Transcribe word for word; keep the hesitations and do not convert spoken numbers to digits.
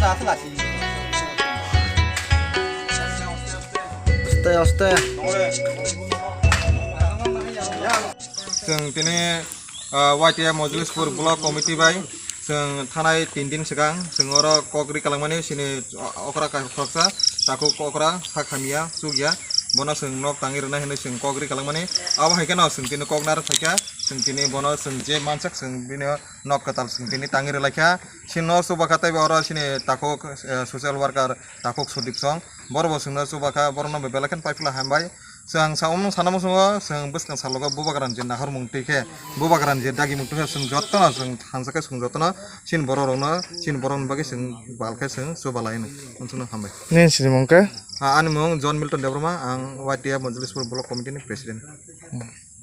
Aste, aste. Chwng tini, ah, Y T F Mojlispur Block Committee bai chwng thanai tin din swkang chwng oro kok ri kalangmani sini okra ka-, khoroksa takhuk okra sak hamya chukya bono chwng nok tangwi rwnai hwnwi chwng kok ri kalangmani. Abo hai kheno chwng tini kok narwk phaikha, chwng tini bono chwng je mansak chwng bini nok kwtal chwng tini tangwi rwlaikha. Chini nok chubakha tei oro chini takhuk, eh, social worker takhuk Sudip Song. Borok bo chwngno chubakha, borokno bo belai kheno paipla hambai. Chwng sa omung sana muchungo, chwng bwskang salogo bubagrani je nahormung twi khe, bubagrani je dagimung twi khe, chwng jotono chwng thansa khe chwng jotono chini borok rokno, chini borokni bagwi chwng bal khe chwng chubalai hwnwi. Unsukno hambai. Nini sinimung khe? Ah, ani mung John Milton Debbarma, ang Y T F Mojlispur Block Committee ni President.